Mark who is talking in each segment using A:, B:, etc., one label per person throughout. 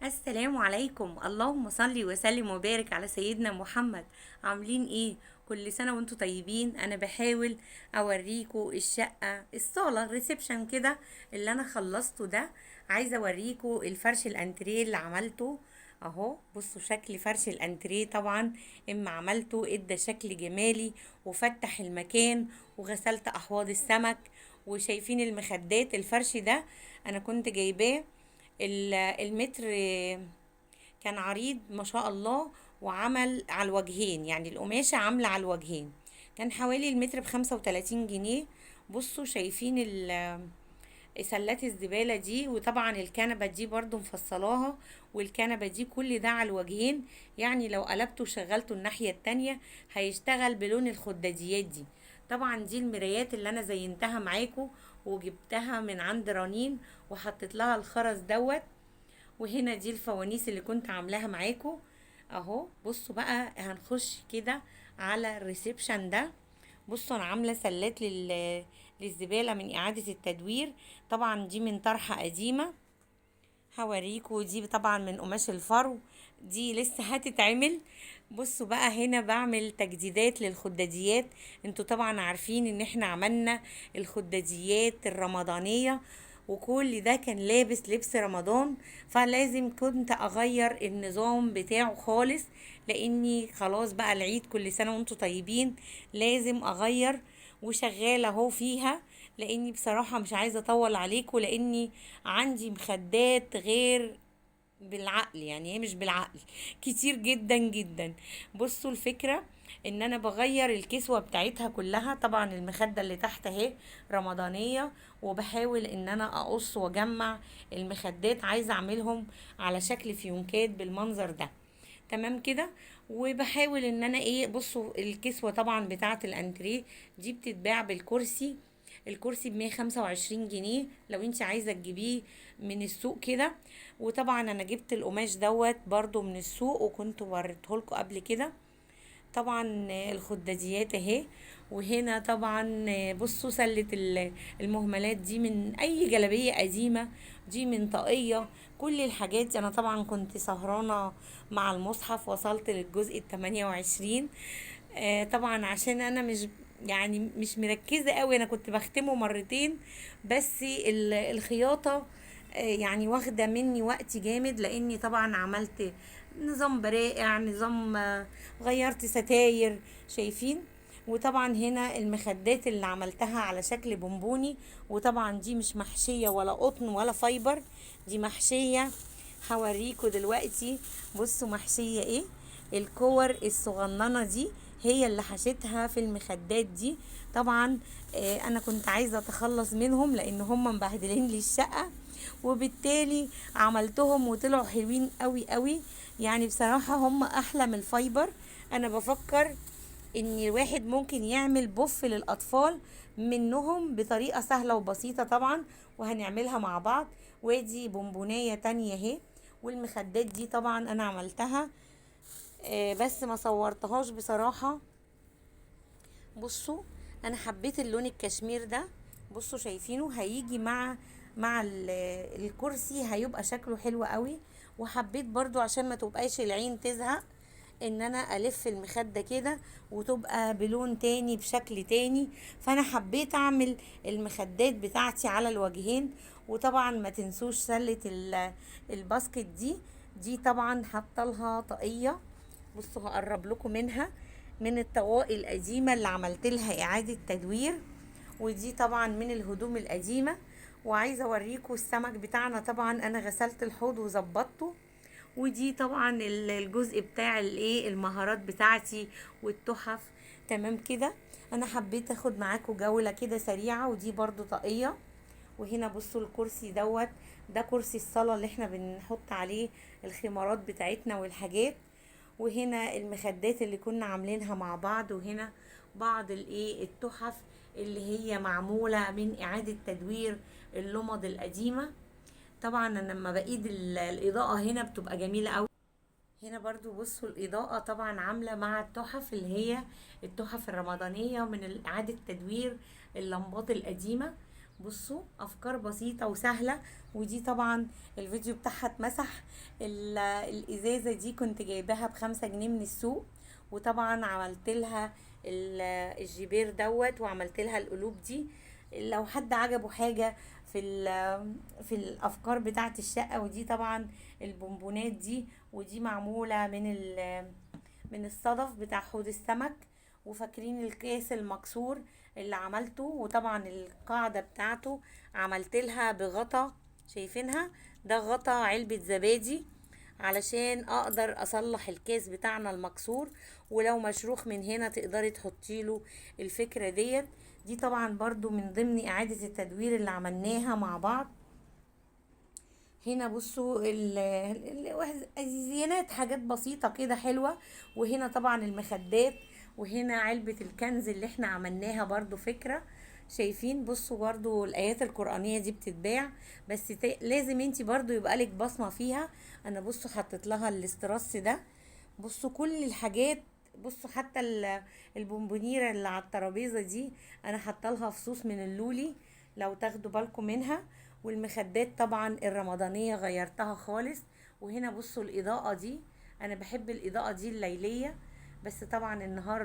A: السلام عليكم، اللهم صل وسلم وبارك على سيدنا محمد. عاملين ايه؟ كل سنة وانتم طيبين. انا بحاول اوريكم الشقة، الصالة، ال reception كده اللي انا خلصته ده. عايزة اوريكم الفرش الانتريه اللي عملته اهو. بصوا شكل فرش الانتريه، طبعا اما عملته ادى شكل جمالي وفتح المكان، وغسلت احواض السمك. وشايفين المخدات، الفرش ده انا كنت جايباه المتر كان عريض ما شاء الله، وعمل على الوجهين، يعني القماشة عاملة على الوجهين. كان حوالي المتر ب35 جنيه. بصوا شايفين سلات الزبالة دي، وطبعا الكنبة دي برضو مفصلاها، والكنبة دي كل ده على الوجهين، يعني لو قلبته وشغلته الناحية التانية هيشتغل بلون الخداديات دي. طبعا دي المرايات اللي انا زينتها معاكم وجبتها من عند رنين وحطيت لها الخرز دوت. وهنا دي الفوانيس اللي كنت عاملاها معاكم اهو. بصوا بقى هنخش كده على ال reception ده. بصوا انا عامله سلات للزباله من اعاده التدوير، طبعا دي من طرحه قديمة هوريكم. دي طبعا من قماش الفرو، دي لسه هتتعمل. بصوا بقى هنا بعمل تجديدات للخداديات. انتوا طبعا عارفين ان احنا عملنا الخداديات الرمضانية وكل ده كان لابس لبس رمضان، فلازم كنت اغير النظام بتاعه خالص، لاني خلاص بقى العيد، كل سنة وانتوا طيبين، لازم اغير. وشغالة اهو فيها، لاني بصراحة مش عايزة اطول عليكم، لاني عندي مخدات غير بالعقل، يعني هي مش بالعقل، كتير جدا جدا. بصوا الفكرة ان انا بغير الكسوة بتاعتها كلها. طبعا المخدة اللي تحت اهي رمضانية، وبحاول ان انا اقص واجمع المخدات، عايزة اعملهم على شكل فيونكات بالمنظر ده، تمام كده. وبحاول ان انا ايه، بصوا الكسوة طبعا بتاعة الانتريه دي بتتباع بالكرسي، الكرسي ب125 جنيه لو انت عايزة تجيبيه من السوق كده. وطبعا انا جبت القماش دوت برضو من السوق وكنت وريتهولكوا قبل كده. طبعا الخداديات اهي. وهنا طبعا بصوا سلة المهملات دي من اي جلابية قديمة، دي من طاقية، كل الحاجات دي. انا طبعا كنت سهرانة مع المصحف، وصلت للجزء 28. طبعا عشان انا مش مركزة قوي، انا كنت بختمه مرتين بس. الخياطة واخدة مني وقت جامد، لاني طبعا عملت نظام برائع، نظام، غيرت ستاير، شايفين. وطبعا هنا المخدات اللي عملتها على شكل بونبوني، وطبعا دي مش محشية ولا قطن ولا فايبر، دي محشية هوريكوا دلوقتي. بصوا محشية ايه، الكور الصغننة دي هي اللي حشيتها في المخدات دي. طبعا، انا كنت عايزة اتخلص منهم لان هم مبهدلين لي الشقة، وبالتالي عملتهم وطلعوا حلوين قوي قوي. بصراحة هم احلى من الفايبر. انا بفكر ان الواحد ممكن يعمل بوف للاطفال منهم بطريقة سهلة وبسيطة طبعا، وهنعملها مع بعض. وادي بونبوناية تانية اهي. والمخدات دي طبعا انا عملتها، بس ما صورتهاش بصراحة. بصوا انا حبيت اللون الكشمير ده، بصوا شايفينه هيجي مع الكرسي، هيبقى شكله حلو قوي. وحبيت برضو عشان ما تبقاش العين تزهق ان انا الف المخدة كده وتبقى بلون تاني بشكل تاني، فانا حبيت اعمل المخدات بتاعتي على الوجهين. وطبعا ما تنسوش سلة الباسكت دي، دي طبعا حاطه لها طاقية. بصوا هقرب لكم منها، من الطواقي القديمة اللي عملت لها اعادة تدوير، ودي طبعا من الهدوم القديمة. وعايزة اوريكم السمك بتاعنا، طبعا انا غسلت الحوض وظبطته. ودي طبعا الجزء بتاع المهارات بتاعتي والتحف، تمام كده. انا حبيت اخد معاكم جولة كده سريعة. ودي برضو طاقية. وهنا بصوا الكرسي دوت، ده كرسي الصلاة اللي احنا بنحط عليه الخمارات بتاعتنا والحاجات. وهنا المخدات اللي كنا عاملينها مع بعض. وهنا بعض التحف اللي هي معمولة من اعادة تدوير اللمض القديمة. طبعا انا لما بقيد الاضاءة هنا بتبقى جميلة قوي. هنا برضو بصوا الاضاءة طبعا عاملة مع التحف اللي هي التحف الرمضانية من اعادة تدوير اللمبات القديمة. بصوا افكار بسيطة وسهلة. ودي طبعا الفيديو بتاعها اتمسح. الازازه دي كنت جايباها ب5 جنيه من السوق، وطبعا عملت لها الجبير دوت، وعملت لها القلوب دي. لو حد عجبه حاجة في الافكار بتاعه الشقة. ودي طبعا البونبونات دي، ودي معمولة من الصدف بتاع حوض السمك. وفاكرين الكاس المكسور اللي عملته، وطبعا القاعدة بتاعته عملت لها بغطا، شايفينها؟ ده غطا علبة زبادي علشان اقدر اصلح الكاس بتاعنا المكسور، ولو مشروخ من هنا تقدري تحطي له الفكرة ديت. دي طبعا برضو من ضمن اعادة التدوير اللي عملناها مع بعض. هنا بصوا الزينات، حاجات بسيطة كده حلوة. وهنا طبعا المخدات، وهنا علبة الكنز اللي احنا عملناها برضو فكرة. شايفين؟ بصوا برضو الآيات القرآنية دي بتتباع، بس لازم انتي برضو يبقى لك بصمة فيها. انا بصوا حطيت لها الاسترس ده. بصوا كل الحاجات، بصوا حتى البونبونيرة اللي على الترابيزة دي انا حاطه لها فصوص من اللولي لو تاخدوا بالكم منها. والمخدات طبعا الرمضانية غيرتها خالص. وهنا بصوا الإضاءة دي، انا بحب الإضاءة دي الليلية، بس طبعا النهار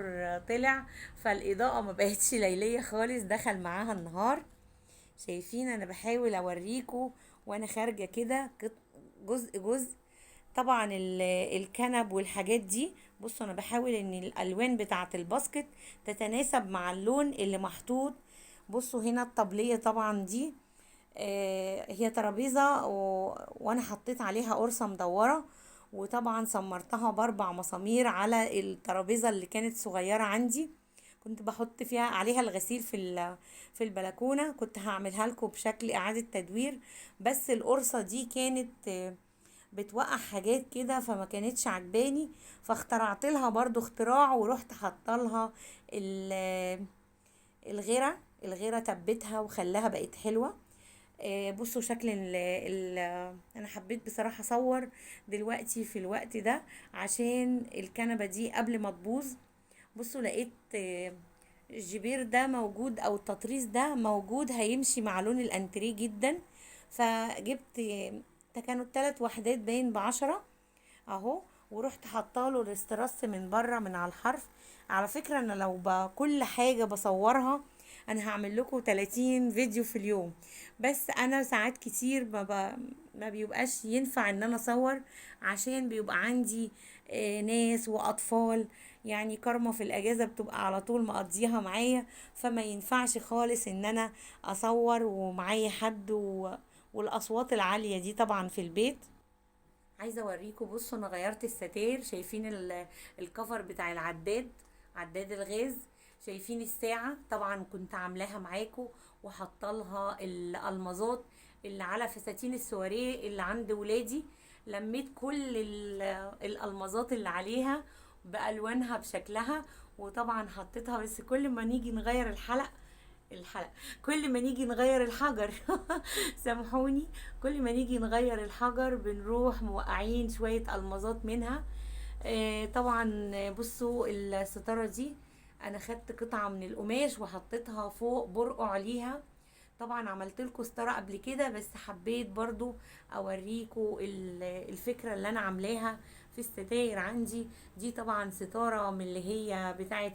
A: طلع فالإضاءة ما بقتش ليلية خالص، دخل معاها النهار. شايفين؟ انا بحاول اوريكم وانا خارجة كده جزء جزء. طبعا الكنب والحاجات دي، بصوا انا بحاول ان الالوان بتاعه الباسكت تتناسب مع اللون اللي محطوط. بصوا هنا الطبلية طبعا دي، هي ترابيزة وانا حطيت عليها قرصة مدورة، وطبعا سمرتها ب4 مسامير على الترابيزة اللي كانت صغيرة عندي، كنت بحط فيها عليها الغسيل في البلكونة. كنت هعملها لكم بشكل اعادة تدوير، بس القرصة دي كانت بتوقع حاجات كده فما كانتش عجباني، فاخترعت لها برضو اختراع ورحت حاطه لها الغيرة، الغيرة تبتها وخلاها بقت حلوة. بصوا شكل انا حبيت بصراحة اصور دلوقتي في الوقت ده عشان الكنبة دي قبل ما تبوظ. بصوا لقيت الجبير ده موجود او التطريز ده موجود، هيمشي مع لون الانتريه جدا، فجبت، ده كانوا 3 وحدات باين ب10 اهو، ورحت حاطه الاسترس من بره من على الحرف. على فكرة انا لو كل حاجة بصورها انا هعمل لكم 30 فيديو في اليوم، بس انا ساعات كتير ما بيبقاش ينفع ان انا اصور، عشان بيبقى عندي ناس واطفال، يعني كارما في الاجازة بتبقى على طول مقضيها معايا، فما ينفعش خالص ان انا اصور ومعايا حد والاصوات العالية دي طبعا في البيت. عايزه اوريكم، بصوا انا غيرت الستاير، شايفين الكفر بتاع العداد، عداد الغاز، شايفين الساعة طبعا كنت عاملاها معاكم، وحاطه لها الالمازات اللي على فساتين السواريه اللي عند ولادي، لميت كل الالمازات اللي عليها بالوانها بشكلها، وطبعا حطيتها. بس كل ما نيجي نغير الحلق، الحلق كل ما نيجي نغير الحجر سامحوني، كل ما نيجي نغير الحجر بنروح موقعين شوية المازات منها. طبعا بصوا الستارة دي انا خدت قطعة من القماش وحطيتها فوق برقع ليها، طبعا عملت لكم ستارة قبل كده، بس حبيت برضو اوريكم الفكرة اللي انا عاملاها في الستاير عندي. دي طبعا ستارة من اللي هي بتاعة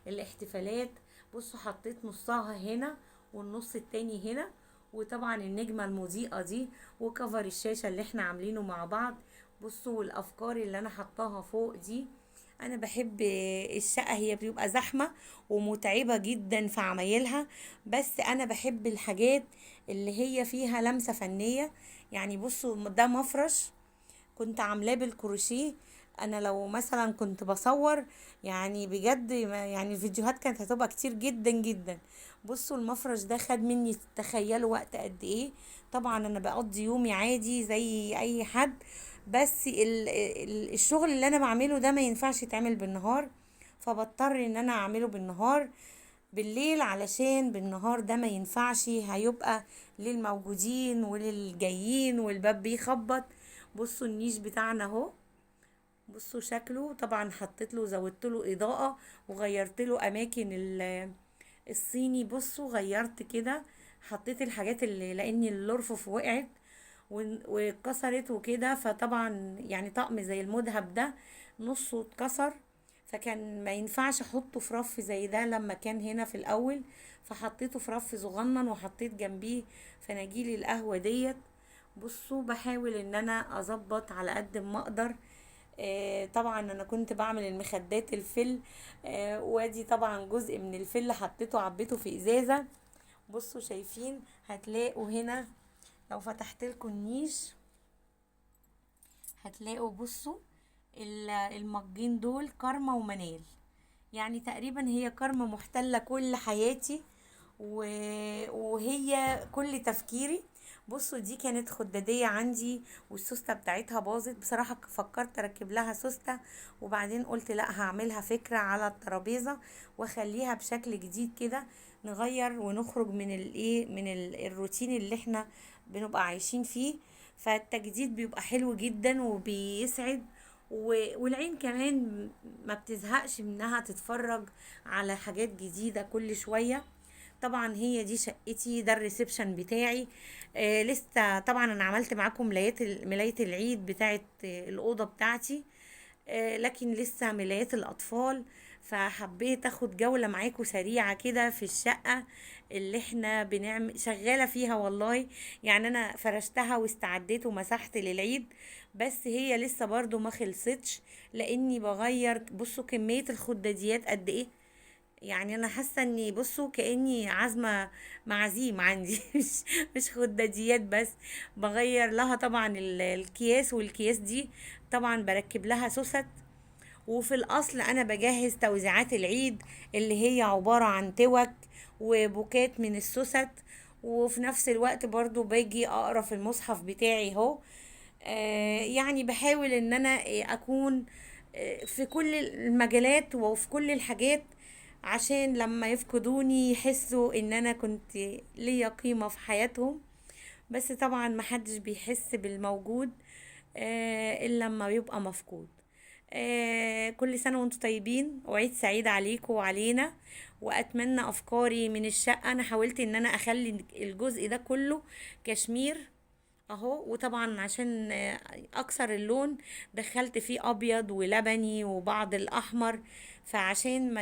A: الاحتفالات، بصوا حطيت نصها هنا والنص التاني هنا، وطبعا النجمة المضيئة دي، وكفر الشاشة اللي احنا عاملينه مع بعض. بصوا الافكار اللي انا حطاها فوق دي، انا بحب الشقة، هي بيبقى زحمة ومتعبة جدا في عمايلها، بس انا بحب الحاجات اللي هي فيها لمسة فنية. بصوا ده مفرش كنت عاملاه بالكروشيه، انا لو مثلا كنت بصور بجد الفيديوهات كانت هتبقى كتير جدا جدا. بصوا المفرش ده خد مني تخيلوا وقت قد ايه. طبعا انا بقضي يومي عادي زي اي حد، بس الشغل اللي انا بعمله ده ما ينفعش يتعمل بالنهار، فبضطر ان انا اعمله بالنهار بالليل، علشان بالنهار ده ما ينفعش، هيبقى للموجودين وللجايين والباب بيخبط. بصوا النيش بتاعنا اهو، بصوا شكله، طبعا حطيت له زودت له اضاءة وغيرت له اماكن الصيني. بصوا غيرت كده حطيت الحاجات اللي لان الارفف وقعت واتكسرت وكده، فطبعا يعني طقم زي المذهب ده نصه اتكسر، فكان ما ينفعش احطه في رف زي ده لما كان هنا في الاول، فحطيته في رف صغنن وحطيت جنبيه فناجيل القهوة ديت. بصوا بحاول ان انا اظبط على قد ما اقدر. طبعا انا كنت بعمل المخدات الفل، وادي طبعا جزء من الفل حطيته عبيته في ازازة. بصوا شايفين، هتلاقوا هنا لو فتحت لكم النيش هتلاقوا بصوا المجين دول كارما ومنال، يعني تقريبا هي كارما محتلة كل حياتي وهي كل تفكيري. بصوا دي كانت خدادية عندي والسوستة بتاعتها باظت، بصراحة فكرت اركب لها سوستة، وبعدين قلت لا هعملها فكرة على الترابيزة واخليها بشكل جديد كده، نغير ونخرج من الايه، من الروتين اللي احنا بنبقى عايشين فيه. فالتجديد بيبقى حلو جدا وبيسعد، والعين كمان ما بتزهقش منها تتفرج على حاجات جديدة كل شوية. طبعا هي دي شقتي، ده ال reception بتاعي. لسه طبعا انا عملت معاكم ملاية العيد بتاعت الأوضة بتاعتي، لكن لسه ملايات الأطفال، فحبيت اخد جولة معاكم سريعة كده في الشقة اللي احنا شغالة فيها. والله يعني انا فرشتها واستعديت ومسحت للعيد، بس هي لسه برضو ما خلصتش لاني بغير. بصوا كمية الخداديات قد ايه، يعني انا حاسه اني بصوا كاني عازمة معازيم عندي مش خداديات بس. بغير لها طبعا الكياس، والكياس دي طبعا بركب لها سوست. وفي الاصل انا بجهز توزيعات العيد اللي هي عبارة عن توك وبوكات من السوست، وفي نفس الوقت برضو باجي اقرا في المصحف بتاعي اهو. يعني بحاول ان انا اكون في كل المجالات وفي كل الحاجات، عشان لما يفقدوني يحسوا ان انا كنت ليا قيمة في حياتهم. بس طبعا محدش بيحس بالموجود الا لما بيبقى مفقود. كل سنة وانتم طيبين، وعيد سعيد عليكم وعلينا. واتمنى افكاري من الشقة، انا حاولت ان انا اخلي الجزء ده كله كشمير اهو، وطبعا عشان اكسر اللون دخلت فيه ابيض ولبني وبعض الاحمر، فعشان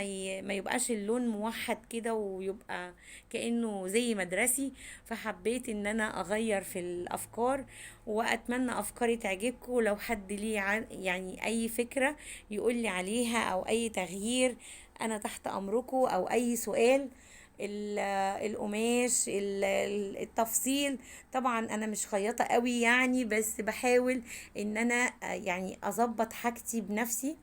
A: ما يبقاش اللون موحد كده ويبقى كانه زي مدرسي، فحبيت ان انا اغير في الافكار. واتمنى افكاري تعجبكم. لو حد ليه يعني اي فكرة يقول لي عليها او اي تغيير، انا تحت امركم، او اي سؤال. القماش، التفصيل، طبعا انا مش خياطة قوي يعني، بس بحاول ان انا يعني اظبط حاجتي بنفسي.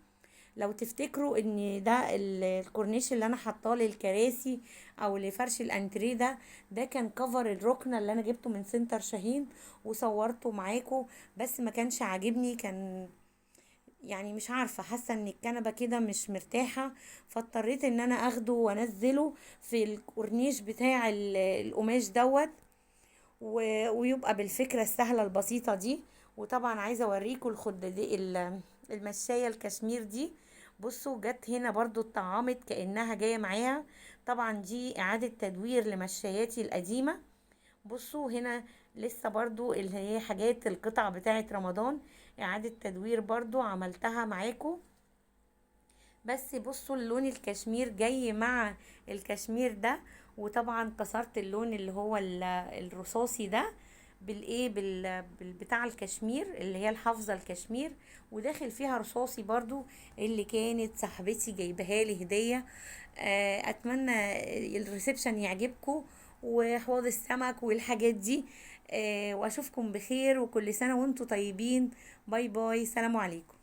A: لو تفتكروا ان ده الكورنيش اللي انا حطاه للكراسي او لفرش الانتريه ده كان cover الركنه اللي انا جبته من سنتر شاهين وصورته معاكم، بس ما كانش عاجبني، كان يعني مش عارفه، حاسه ان الكنبة كده مش مرتاحة، فاضطريت ان انا اخده وانزله في الكورنيش بتاع القماش دوت، ويبقى بالفكرة السهلة البسيطة دي. وطبعا عايزه اوريكم الخدادي المشايه الكشمير دي، بصوا جت هنا برضو اتطعمت كانها جاية معاها. طبعا دي اعاده تدوير لمشاياتي القديمة. بصوا هنا لسه برضو اللي هي حاجات القطع بتاعه رمضان، اعاده تدوير برضو عملتها معاكم. بس بصوا اللون الكشمير جاي مع الكشمير ده، وطبعا كسرت اللون اللي هو الرصاصي ده بالايه، بالبتاع الكشمير اللي هي الحافظة الكشمير، وداخل فيها رصاصي برضو اللي كانت صاحبتي جايبها لي هديه. اتمنى الريسبشن يعجبكم وحواض السمك والحاجات دي. واشوفكم بخير، وكل سنة وانتم طيبين. bye bye، سلام عليكم.